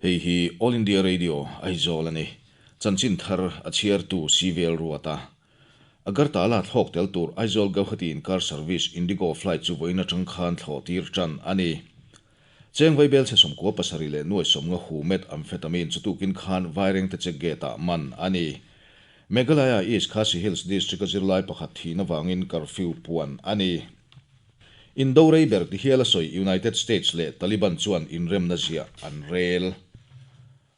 Hei hi All India Radio, Aizawl a ni. Chanchin thar a chhiartu CVL Ruata. Agartala thlawk tel tur Aizawl Gauhati inkar service Indigo flight chu vawiin atang khan thlawh tir tan a ni. Cheng vaibel chhe 97 leh nuai 50 hu met amphetamine chu tukin khan Vairengte check gate ah man a ni. Meghalaya East Khasi Hills District a zirlai pakhat thihna vangin curfew puan a ni. Indo rei ber ti hial a sawi United States leh Taliban chuan inremna ziah an rel.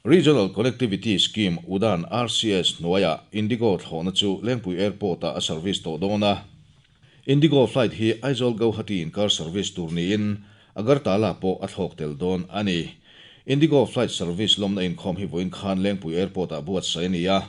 Regional Connectivity Scheme, UDAN, RCS, hnuaiah Indigo thlawhna chu Lengpui Airport-ah a service tawh dawn a. Indigo flight hi Aizawl-Gauhati inkar service tur niin Agartala pawh a thlawk tel dawn a ni. Indigo flight service lawmna inkhawm hi vawiin khan Lengpui Airport-ah buatsaih a ni a.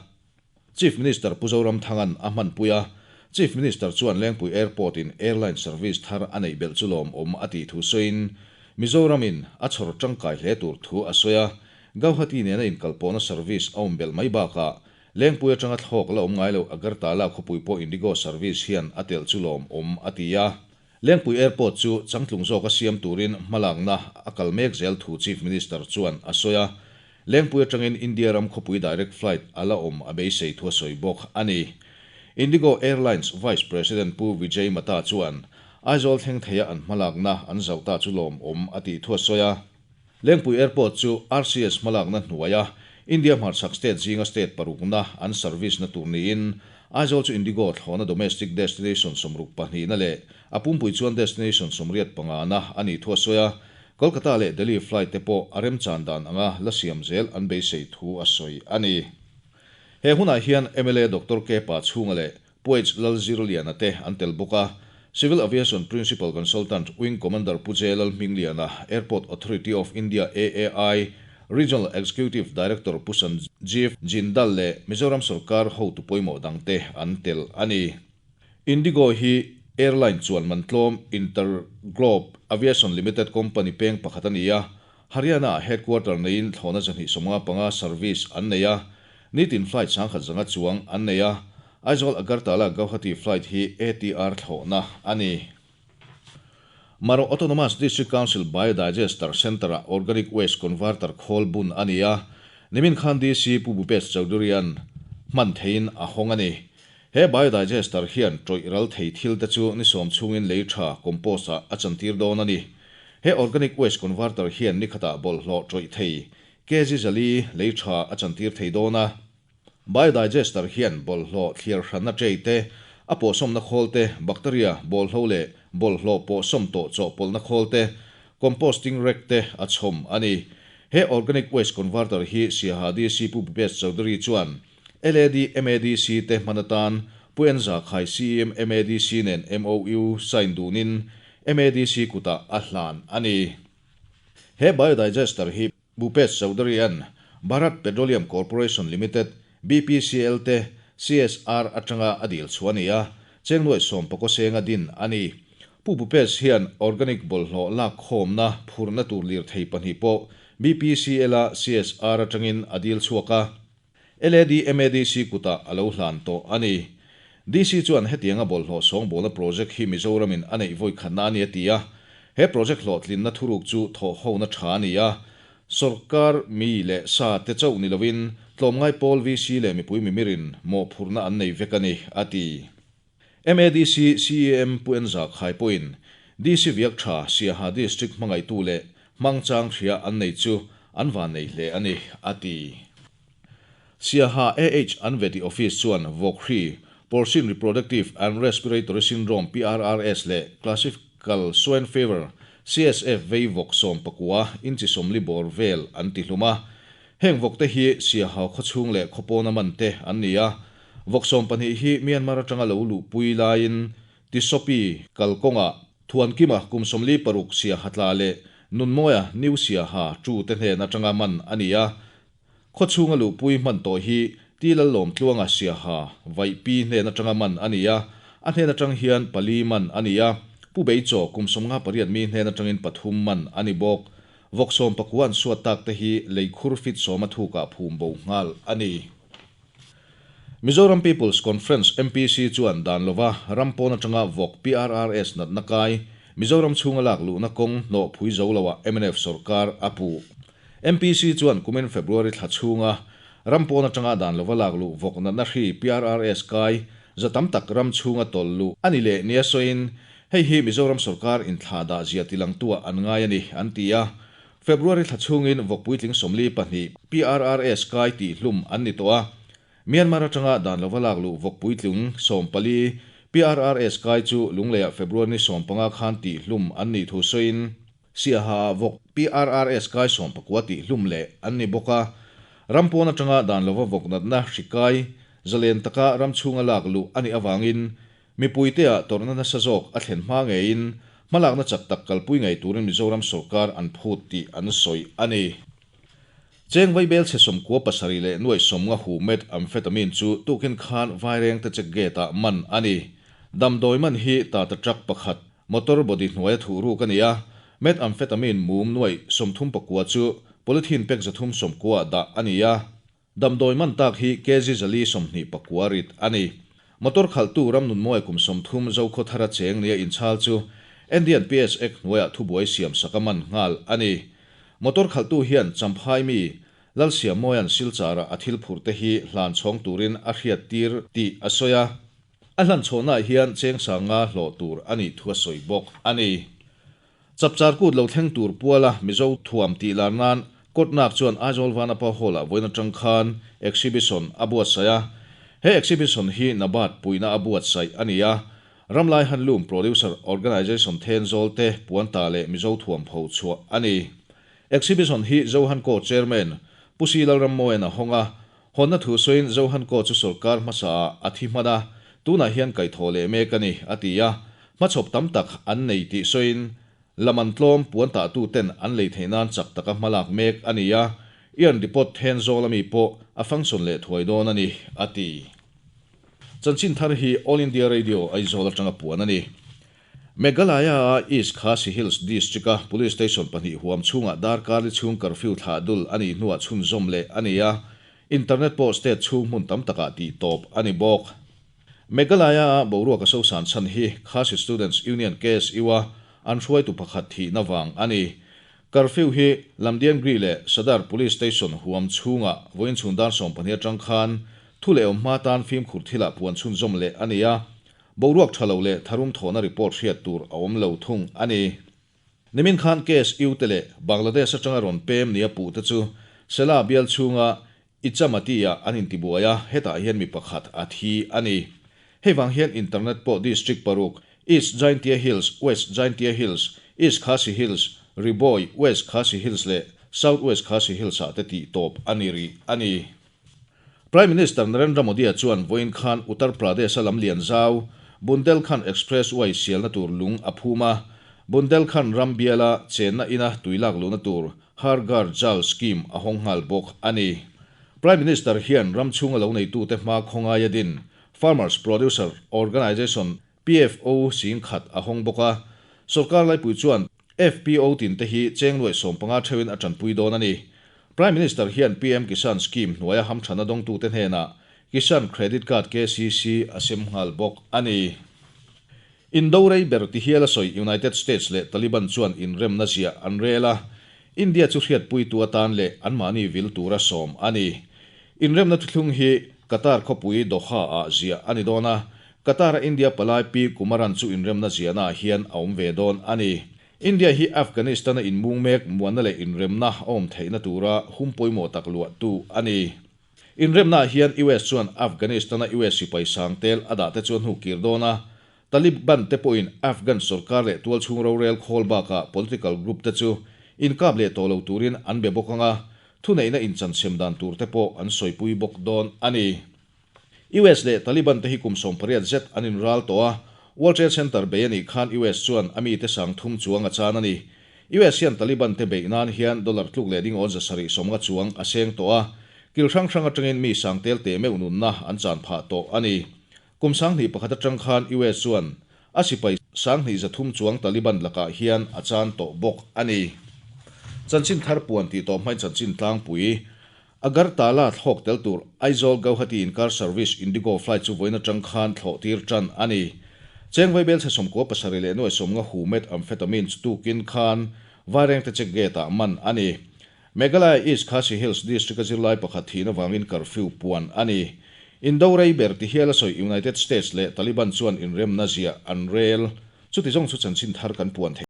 Chief Minister Pu Zoramthanga'n a hmanpui a, Chief Minister chuan Lengpui Airport-in airline service thar a neih belh chu lawmawm a tih thu sawiin, Mizoramin a chhawr tangkai hle tur thu a sawi a, Gauhati nena inkalpawhna service a awm belh mai bakah Lengpui atanga thlawk la awm ngai lo Agartala khawpui pawh Indigo service hian a telh chu lawmawm a ti a. Lengpui Airport chu changtlung zawka siam turin hmalakna a kal mek zel thu Chief Minister chuan a sawi a. Lengpui atangin India ram khawpui direct flight a la awm a beisei thu a sawi bawk a ni. Indigo Airlines Vice President Pu Vijay Mata chuan Aizawl thleng theia an hmalakna an zauh ta chu lawmawm a tih thu a sawi a. Lengpui Airport chu RCS hmalakna hnuaia India hmarchhak state zinga state parukna an service na tur niin Aizawl chu Indigo thlawhna domestic destination 62 na leh a pumpui chuan destination 85 na a nih thu a sawi a. Kolkata leh Delhi flight te pawh a remchan dan anga la siam zel an beisei thu a sawi a ni. He hunah hian mla Doctor K Pachhunga leh Pu H Lalzirliana te an tel bawk a, Civil Aviation Principal Consultant Wing Commander Pu J Lalhmingliana, Airport Authority of India, AAI, Regional Executive Director Pu Sanjeev Jindal leh Mizoram sorkar hotu pawimawh dangte an tel a ni. Indigo hi airline chuan man tlawm InterGlobe Aviation Limited company peng pakhat a ni a, Haryana-ah headquarter neiin thlawhna 255 service an nei a, nitin flight 10 500 chuang an nei a, Aizawl Agartala Gauhati flight hi ATR thlawhna a ni. Maro Autonomous District Council Biodigester Centre-ah Organic Waste Converter khawl bun a ni a, nimin khan DC Pu Bhupesh Chaudhary-a'n hman theihin a hawng a ni. He biodigester hian tawih ral thei thil te chu ni sawm chhungin lei tha, compost, ah a chantir dawn a ni. He organic waste converter hian ni khatah bawlhhlawh tawih thei, kg 400 lei tha a chantir thei dawn a. Biodigester hian bawlhhlawh thliar hranna tray te, a pawhsawmna khawl te, bacteria, bawlhlo leh bawlhhlawh pawhsawm tawh chawhpawlhna khawl te, composting rack te a chhawm a ni. He organic waste converter hi Siaha DC Pu Bhupesh Chaudhary chuan LAD MADC te hman atan Pu Enza Khai CEM MADC nen MOU sign dunin MADC kutah a hlan a ni. He biodigester hi Bhupesh Chaudhary-a'n Bharat Petroleum Corporation Limited, BPCL, te CSR atanga a dil chhuah a ni a, cheng nuai sawm pakaw senga din a ni. Pu Bhupesh hian organic bawlhhlawh lak khawmna phurna tur lirthei pahnih pawh BPCL-a CSR atangin a dil chhuak a. LAD MADC kutah a lo hlan tawh a ni. DC chuan hetianga bawlhhlawh sawngbawlna project hi Mizoramin a neih vawi khatna a ni a ti a. He project hlawhtlinna thuruk chu thawhhona tha a ni a. Sorkar mi leh sa te chauh ni loin tlawmngai pawl VC leh mipui mimirin mawhphurhna an nei vek a ni, a ti. MADC CEM Pu Enza Khai pawhin DC viak tha Siaha District hmangaihtu leh hmangchang hria an nei chu an van nei hle a ni, a ti. Siaha AH an veti office chuan Vawkhri, Porcine Reproductive and Respiratory Syndrome, PRRS, leh Classical Swine Fever, CSF, vei vawk 19 inchi 40 bawr vel an ti hlum a. Heng vawk te hi Siaha khawchhung leh khawpawna man te an ni a. Vawk 12 hi Myanmar atanga lo luhpui laiin Tisopi kalkawngah Thuankima kum 46 Siaha tla leh Nunmawia New Siaha tu te hnen atanga man a ni a. Khawchhunga luhpui hman tawh hi Tilallawm Tluanga Siaha Vaihpi hnen atanga man a ni a, a hnen atang hian pali man a ni a. Pu Beichaw kum 58 mi hnen atangin pathum man a ni bawk. Vawk 19 an suat tak te hi leikhur fit 10 a thukah phum bo nghal a ni. Mizoram People's Conference, MPC, chuan dan lova ram pawn atanga vawk PRRS natna kai Mizoram chhunga lak luhna kawng hnawh phui zo loah mnf sorkar a puh. MPC chuan kumin February thla chhunga ram pawn atanga dan lova lak luh vawk natna hri PRRS kai za tam tak ram chhunga tawlh luh a ni leh nia sawiin, hei hi Mizoram sorkar inthlahdah zia tilangtuah an ngai a ni, an ti a. February thla chhungin vawk puitling 42 PRRS kai tihhlum an ni tawh a. Myanmar atanga dan lova lak luh vawk puitling 14 PRRS kai chu Lungleiah February ni 15 khan tihhlum an nih thu sawiin, Siaha vawk PRRS kai 19 tihhlum leh an ni bawk a. Ram pawn atanga dan lova vawk natna hri kai zalen taka ram chhunga lak luh a nih avangin mipuiteah tawrhna nasa zawk a thlen hma ngeiin hmalakna chak tak kalpui ngei turin Mizoram sawrkar an phut tih an sawi a ni. Cheng vaibel chhe 97 leh nuaih 50 hu methamphetamine chu tukin khan Vairengte check gate-ah man a ni. Damdawi man hi Tata truck pakhat Motor body hnuaia thuh ruk a ni a, methamphetamine mum nuaih 39 chu polythene pack 390 ah dah a ni a. Damdawi man tak hi kg 429 rit a ni. Motor khalhtu Ramnunmawia kum 30 Zokhawthara cheng nia inchhal chu Indian PS Act hnuaiah thubuai siam sak a man nghal a ni. Motor khalhtu hian Champhai mi Lalsiammawia'n Silchara a thil phurh te hi hlan chhawng turin a hriattir tih a sawi a. A hlanchhawhnaah hian cheng sanga hlawh tur a nih thu a sawi bawk a ni. Chapchar kut lo thleng tur puala Mizo thuam tih lar nan Kawtnak chuan Aizawl Vanapa Hall-ah vawiin atang khan exhibition a buatsaih a. He exhibition hi NABARD puihna a buatsaih a ni a. Ramlai Handloom Producer Organisation Thenzawl te puanta leh Mizo thuam pho chhuah a ni. Exhibition hi Zohan Co Chairman Pu Si Lalrammawia'n a hawng a, Hawnna thu sawiin Zohan Kaw chu sawrkar hmasaah a thi hman a, tunah hian kaihthawh leh mek a ni, a ti a. Hmachhawp tam tak an nei tih sawiin Laman tlawm puan tahtu ten an lei theih nan chak taka hmalak mek a ni a, Ian Depot then zawl ami pawh a function leh thuai dawn a ni, a ti. Chanchin thar hi All India Radio Aizawl atanga puan a ni. Meghalaya-a East Khasi Hills District-a Police Station pahnih huam chhungah darkar li chhung curfew thlah dul a nih hnuah chhunzawm leh a ni a, internet pawh state chhung hmun tam takah tih tawp a ni bawk. Meghalaya-a boruak a sosan chhan hi Khasi Students Union, KSU-a an hruaitu pakhat thihna vang a ni. Curfew hi Lamdiangri leh Sadar Police Station huam chhungah vawiin chhun dar 12 atang khan thu leh awm hma tan fimkhur thilah puan chhunzawm leh a ni a. Boruak tha lo leh tharum thawhna report hriat tur a awm lo thung a ni. Nimin khan KSU te leh Bangladesh atanga rawn pem nia puh te chu Sela bial chhunga Ichamati-ah an intibuai a, hetah hian mi pakhat a thi a ni. Hei vang hian internet pawh district paruk, East Jaintia Hills, West Jaintia Hills, East Khasi Hills, Ri-Bhoi, West Khasi Hills leh South West Khasi Hills-ah te tih tawp a ni rih a ni. Prime Minister Narendra Modi-a chuan vawiin khan Uttar Pradesh-a lam lian zau, Bundelkhand Expressway sialna tur lung a phum a. Bundelkhand ram biala chenna ina tui lak luhna tur Har Ghar Jal Scheme a hawng nghal bawk a ni. Prime Minister hian ram chhunga lo neitute hma khawngaia din Farmers Producer Organisation, PFO, singkhat a hawng bawk a. Sorkar laipui chuan FPO tinte hi cheng nuaih 15 theuhin a tanpui dawn a ni. Prime Minister hian PM Kisan Scheme hnuaia hamthana dawngtute hnenah Kisan Credit Card, KCC, a sem nghal bawk a ni. Indo rei ber ti hial a sawi United States leh Taliban chuan inremna ziah an rel a, India chu hriatpuitu atan leh anmahni vil tura sawm a ni. Inremna thuthlung hi Qatar khawpui Doha-ah ziah a ni dawn a, Qatar-a India palai Pi Kumaran chu inremna ziahnaah hian a awm ve dawn a ni. India hi Afghanistan-a inmung mek muanna leh inremna a awm theihna tura hum pawimawh tak luahtu a ni. Inremnaah hian US chuan Afghanistan-a US sipai sang tel a dah te chu a hnu kir dawn a, Taliban te pawhin Afghan sorkar leh tualchhung rorel khawl bakah political group te chu inkap leh tawh lo turin an be bawk ang a, thuneihna inchanchhem dan tur te pawh an sawipui bawk dawn a ni. US leh Taliban te hi kum 18 zet an inral tawh a, World Trade Center bei a nih khan US chuan a mite 3000 chuang a chan a ni. US hian Taliban te beih nan hian dollar tluk leh ding awn 750 chuang a seng tawh a, kil hrang hrang atangin mi sang tel teh meuh nunna an chan phah tawh a ni. Kum 2001 atang khan US chuan a sipai 2300 chuang Taliban lakah hian a chan tawh bawk a ni. Chanchin thar puan tih tawh hmain chanchin tlangpui Agartala thlawk tel tur Aizawl Gauhati inkar service Indigo flight chu vawiin atang khan thlawh tir tan a ni. Cheng vaibel chhe 97 leh nuai 50 hu methamphetamine chu tukin khan Vairengte check gate ah man a ni. Meghalaya East Khasi Hills District-a zirlai pakhat thihna vangin curfew puan a ni. Indo rei ber ti hial a sawi United States leh Taliban chuan inremna ziah an rel. Chuti zawng chu chanchin thar kan puan theih.